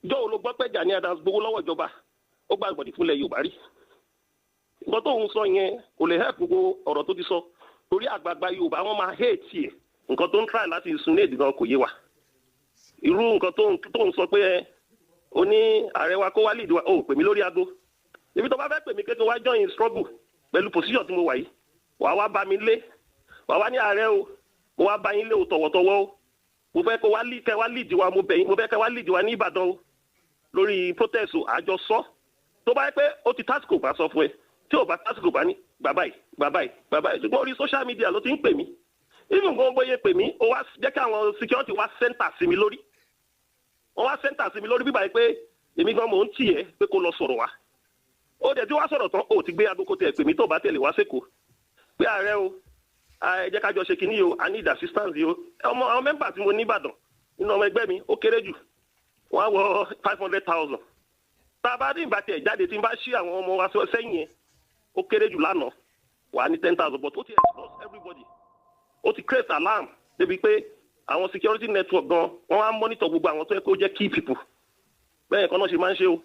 Jọ́ wo ló gbọ́ pé Gani Adams gbowó lọ́wọ́ ìjọba, ó gbà gbọ̀dì fúnlẹ̀ Yorùbá rí? Nǹkan tó ń sọ yẹn kò lè help gbogbo ọ̀rọ̀ tó ti sọ, torí àgbààgbà Yorùbá, wọn máa hate ẹ̀. Nǹkan tó ń try láti insinuate gan kò yé wa. Irú nǹkan tó ń sọ pé ẹ o ní ààrẹ wa kó wá lead wa, ó pè mí lórí aago. Ibi tó bá fẹ́ pè mí kékeré wá join struggle pẹ̀lú position tí mo wà yìí, wàá wá bá mi lé, wàá wá ní, "Ààrẹ o, mo wá bá yín lé o tọ̀wọ̀tọ̀wọ̀ o, mo fẹ́ kó wá kẹ́ wá lead wa, mo bẹ̀ yín, mo fẹ́ kẹ́ wá lead wa ní Ìbàdàn o lórí protest o." Àjọ sọ. Tó bá yẹ pé ó ti tásìkò, bá sọ fún ẹ. Tí ò bá tásìkò, bá ní bàbá yìí, bàbá yìí, bàbá yìí. Ṣùgbọ́n orí social media ló ti ń pè mí. Even gan bóyá pè mí, ó wá jẹ́ kí àwọn security wá center sí mi lórí. Wọ́n wá center sí mi lórí bíbá yìí pé èmi gan mò ń tì ẹ́ pé kó lọ sọ̀rọ̀ wá. Ó dẹ̀ tí wá sọ̀rọ̀ tán, ó ti gbé agogo tẹ̀ pè mí. Tó bá tẹ̀lé wá sẹ́kọ̀ọ́ pé, "Ààrẹ o, ẹ jẹ́ ká jọ ṣe kínní o, I need assistance yìí o." Ọmọ àwọn member tí mo ní Ìbàdàn nínú ọmọ ẹgbẹ́ mi, ó kéré jù, wọ́n á wọ 500,000. Tá a bá ní ìgbà tiẹ̀ jáde, tí n bá ṣí àwọn ọmọ wa sẹ́yìn yẹn, ó kéré jù lánàá, wà á ní 10,000. But ó ti expose everybody, ó ti create alarm débi pé àwọn security network gan, wọ́n á monitor gbogbo àwọn tó yẹ kó jẹ́ key people. Bẹ́ẹ̀ kan náà ṣe máa ń ṣe o.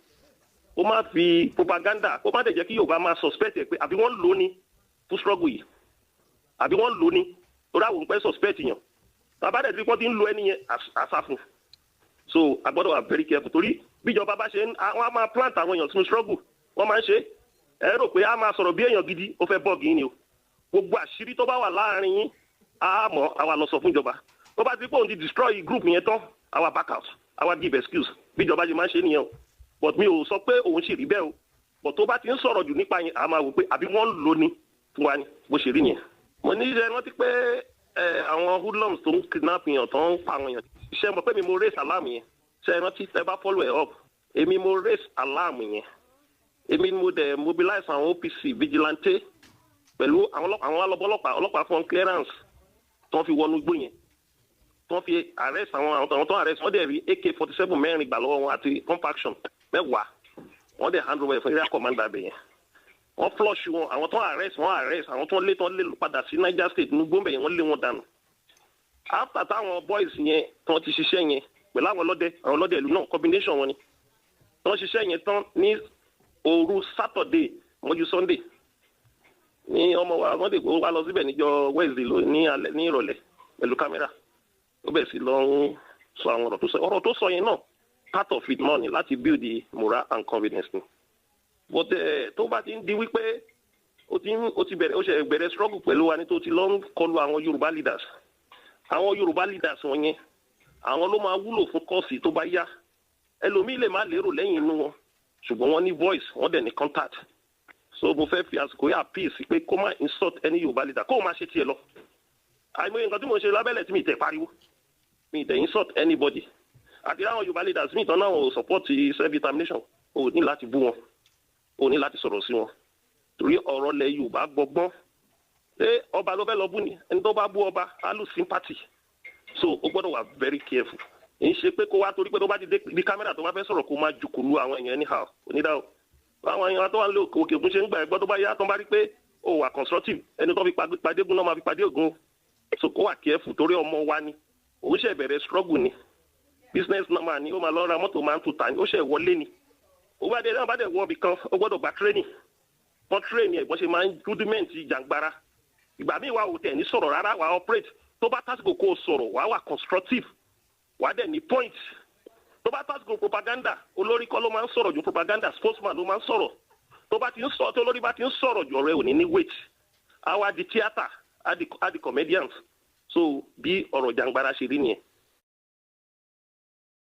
Ó má fi propaganda, kó má dẹ̀ jẹ́ kí Yorùbá máa suspect ẹ̀ pé àbí wọ́n lò ó ní fún struggle yìí, àbí wọ́n lò ó ní torí àwọn òǹpẹ́ suspect yàn. Tàbá dẹ̀ tí wọ́n ti ń lo ẹni yẹn àṣà fún. So a gbọ́dọ̀ wà very careful, torí bíjọba bá ṣe ń, wọ́n á máa plant àwọn èèyàn sínú struggle. Wọ́n máa ń ṣe. Ẹ rò pé a máa sọ̀rọ̀ bí èèyàn gidi, ó fẹ́ bọ́ọ̀gì yín ni o. Gbogbo àṣírí tó bá wà láàrin yín, á mọ̀, àwa lọ sọ fún ìjọba. Tó bá ti pé òun ti destroy group yẹn tán, àwa back out, àwa give excuse. Bíjọba ṣe máa ń ṣe nìyẹn o. But mi ò sọ pé òun sì rí bẹ́ẹ̀ o. But tó bá ti ń sọ̀rọ̀ jù nípa yẹn, a máa wò pé àbí wọ́n ń lò ní fún wa ni. Bó ṣe rí nìyẹn. Mo ní ṣe rántí pé àwọn hoodlums tó ń kidnap yàn, tó ń pa àwọn èèyàn, ṣe mọ̀ pé mi mo raise alarm yẹn? Ṣe rántí? Ẹ bá follow ẹ up, èmi mo raise alarm yẹn. Èmi mo dẹ̀ mobilize àwọn OPC vigilante pẹ̀lú àwọn àwọn alọ́bọ́lọ́pàá, ọlọ́pàá fún clearance tí wọ́n fi wọnú igbó yẹn, tí wọ́n fi arrest àwọn tó arrest. Wọ́n dẹ̀ rí AK-47 mẹ́rin gbà lọ́wọ́ wọn àti pump action 10. Wọ́n dẹ̀ hand over fún area commander bẹ̀ yẹn. Wọ́n flush wọn. Àwọn tó arrest, wọ́n arrest àwọn tó lé padà sí Niger State ní gbóǹbẹ̀ yẹn. Wọ́n lé wọn dànù. After táwọn boys yẹn tí wọ́n ti ṣiṣẹ́ yẹn pẹ̀lú àwọn ọlọ́dẹ ìlú náà, combination wọn ni, tí wọ́n ṣiṣẹ́ yẹn tán ní òru Saturday mọ́jú Sunday ní ọmọ wa, wọ́n lè wá lọ síbẹ̀ níjọ́ Wednesday ló ní alẹ́, ní ìrọ̀lẹ́, pẹ̀lú camera. Ó bẹ̀ sí lọ ń sọ àwọn ọ̀rọ̀ tó sọ. Ọ̀rọ̀ tó sọ yẹn náà, part of it náà ni láti build the morale and confidence ni. But tó bá ti ń di wípé ó ti bẹ̀rẹ̀, ó ṣe bẹ̀rẹ̀ struggle pẹ̀lú wa ní, tó ti lọ ń kọlu àwọn Yorùbá leaders, àwọn Yorùbá leaders wọn yẹn, àwọn ló máa wúlò fún cause tó bá yá. Ẹlòmíì lè má lérò lẹ́yìn inú wọn, ṣùgbọ́n wọ́n ní voice, wọ́n dẹ̀ ní contact. So mo fẹ́ fi àsìkò yà peace pé kó má insult any Yorùbá leader, kó o má ṣe tiẹ̀ lọ. Àìmọye nǹkan tí mo ń ṣe lábẹ́lẹ̀ tí mi tẹ̀ pariwo, mi tẹ̀ insult anybody. Àti láwọn Yorùbá leaders mi tán náà ò support self determination, o ní láti bú wọn, o ní láti sọ̀rọ̀ sí wọn, torí ọ̀rọ̀ lẹ Yorùbá gbọgbọ́n. Ṣé ọba ló fẹ́ lọ bú ni? Ẹni tó bá bú ọba á lose sympathy. So o gbọ́dọ̀ wà very careful. Ń ṣe pé kó wá torí pé tó bá ti dé bí camera, tó bá fẹ́ sọ̀rọ̀, kó máa jùkùlù àwọn èèyàn anyhow onídàá o. Àwọn èèyàn tó wà ní òkè òkun ṣe ń gbà ẹgbọ́, tó bá yá, tó bá rí pé o wà constructive, ẹni tó fi padégún náà máa fi padé ògún. So kó wà careful, torí ọmọ wa ni. Òun ṣe bẹ̀rẹ̀ struggle ni, business man ni. Ó máa lọ ra mọ́tò, máa ń tuta ni. Ó ṣe wọlé ni. Ó bá dé náà, bá dẹ̀ wọ ibì kan, ó gbọ́dọ̀ gba training. Wọ́n train ẹ̀ bọ́n ṣe máa ń rudiment jàǹgbara. Ìgbà míì wà, ò tẹ̀ ní sọ̀rọ̀ rárá, wà á operate. Tó bá tásìkò kó o sọ̀rọ̀, wà á wà constructive, wà á dẹ̀ ní point. Tó bá tásìkò propaganda, olórí kọ́ ló máa ń sọ̀rọ̀ ju propaganda, spokesman ló máa ń sọ̀rọ̀. Tó bá ti ń sọ, tó olórí bá ti ń sọ̀rọ̀ jù, ọ̀rẹ́ ò ní ní weight, á wá di theatre, á di comedians. So bí ọ̀rọ̀ jàǹgbara ṣe rí nìyẹn.